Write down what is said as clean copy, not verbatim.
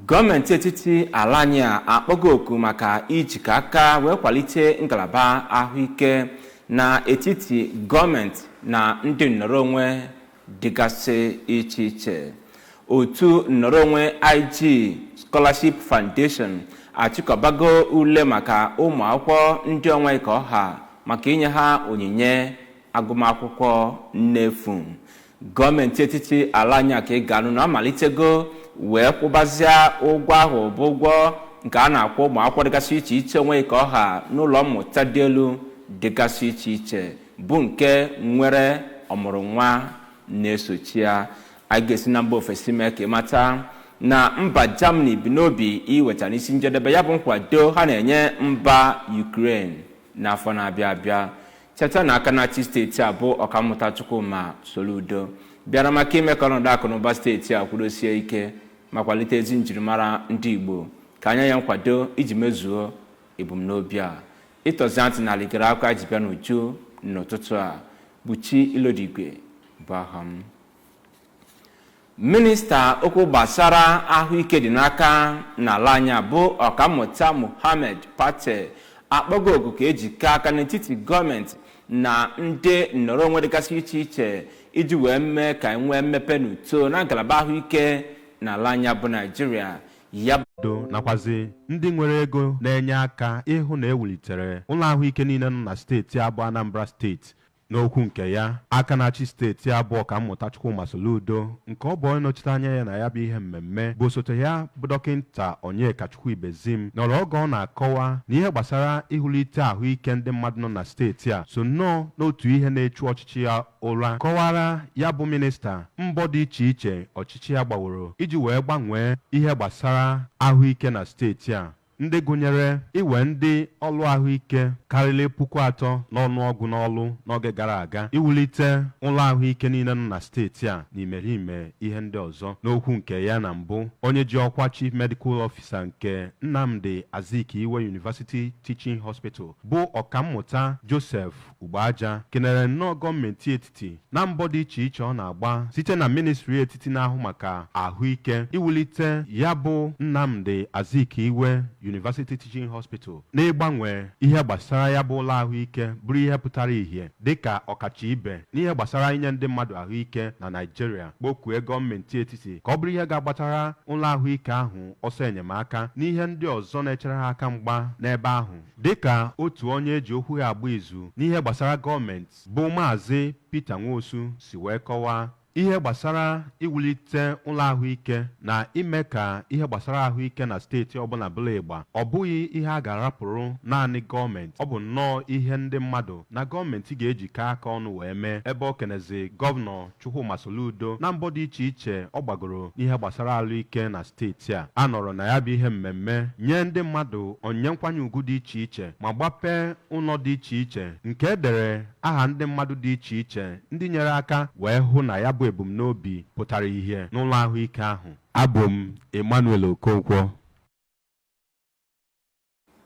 Gọọmenti etiti ala anyị a akpọgo oku maka ijikọ aka wee kwalite ngalaba ahụike n'etiti gọọmenti na ndị nnọrọ onwe dịgasị iche iche. Otu nnọrọ onwe IG Scholarship Foundation achịkọbago ule maka ụmụ akwụkwọ ndị onwe ka ọha maka inye ha onyinye agụmakwụkwọ n'efu. Gọọmenti etiti ala anyị a ka ị ga-anụ na amalitego wee kwụbazịa ụgwọ ahụ bụ ụgwọ nke a na-akwụ ụmụ akwụkwọ dịgasị iche iche onwe ka ọha n'ụlọ mmụta dị elu dịgasị iche iche, bụ nke nwere ọmụrụ nwa na-esochi ya. Anyị ga-esi na mba ofesi mee ka ịmata na mba Germany bi n'obi iweta n'isi njedebe ya bụ nkwado ha na-enye mba Ukraine n'afọ na-abịa abịa. Cheta na aka na-achị steeti a bụ Ọkammụta Chukwuma Soludo bịara maka ime ka ọnọdụ akụ na ụba steeti a kwudosie ike ma kwalite ezi njirimara ndị Igbo, ka anya ya nkwado iji mezuo ebumnobi a. Ịtọzi ntị na aligara akụkọ ji bịa n'uju n'ụtụtụ a bụ Chi Ilodigwe bụ aha m. Minista okwu gbasara ahụike dị n'aka n'ala anyị bụ Ọkammụta Muhammed Pate akpọgo oku ka ejikọ aka n'etiti gọọmenti na ndị nnọrọ onwe dịgasị iche iche iji wee mee ka enwee mmepe na uto na ngalaba ahụike n'ala anyị bụ Naijiria ya. Do nakwazi ndị nwere ego na-enye aka ịhụ na ewulitere ụlọ ahụike niile nọ na steeti abụọ Anambra Steeti. N'okwu nke ya, aka na-achị steeti abụọ Ọkammụta Chukwuma Soludo, nke ọ bụ onye nọchite anya ya na ya bụ ihe mmemme, bụ osote ya bụ Dọkịnta Onyekachukwu Ibezim, nọrọ oge ọ na-akọwa na ihe gbasara ịhụlite ahụike ndị mmadụ nọ na steeti a so nnọọ n'otu ihe na-echu ọchịchị ya ụra. Kọwara ya bụ minista mbọ dị iche iche ọchịchị ya gbaworo iji wee gbanwee ihe gbasara ahụike na steeti a, ndị gụnyere iwe ndị ọrụ ahụike karịrị 3000 n'ọnụọgụ n'ọrụ n'oge gara aga, iwulite ụlọ ahụike niile nọ na steeti a na imerime ihe ndị ọzọ. N'okwu nke ya na mbụ, onye ji ọkwa Chief Medical Officer nke Nnamdi Azikiwe University Teaching Hospital bụ Ọkammụta Joseph Ugboaja kenere nnọọ gọọmenti etiti na mbọ dị iche iche ọ na-agba site na ministri etiti na-ahụ maka ahụike iwulite ya bụ Nnamdi Azikiwe University Teaching Hospital n'ịgbanwe ihe gbasara ya bụ ụlọ ahụike bụrụ ihe pụtara ìhè dịka ọkacha ibe n'ihe gbasara inye ndị mmadụ ahụike na Naịjirịa. Kpọkue gọọmenti etiti ka ọ bụrụ ihe ga-agbatara ụlọ ahụike ahụ ọsọ enyemaka n'ihe ndị ọzọ na-echere ha aka mgba n'ebe ahụ. Dịka otu onye eji okwu ya agba izu n'ihe gbasara gọọmenti bụ Maazị Peter Nwosu si wee kọwaa, ihe gbasara iwulite ụlọ ahụike na ime ka ihe gbasara ahụike na steeti ọbụla bụla ịgba, ọ bụghị ihe a ga-arapụrụ naanị gọọmenti, ọ bụ nnọọ ihe ndị mmadụ na gọọmenti ga-ejikọ aka ọnụ wee mee. Ebe ọ kenezi Gọvanọ Chukwuma Soludo na mbọ dị iche iche ọ gbagoro n'ihe gbasara ahụike na steeti a. A nọrọ na ya bụ ihe mmemme nye ndị mmadụ onyinye nkwanye ugwu dị iche iche ma gbapee ụlọ dị iche iche nke edere aha ndị mmadụ dị iche iche ndị nyere aka wee hụ na ya bụ ebumnobi pụtara ihe n'ụlọ ahụike ahụ. Abụ m Emmanuel Okonkwo.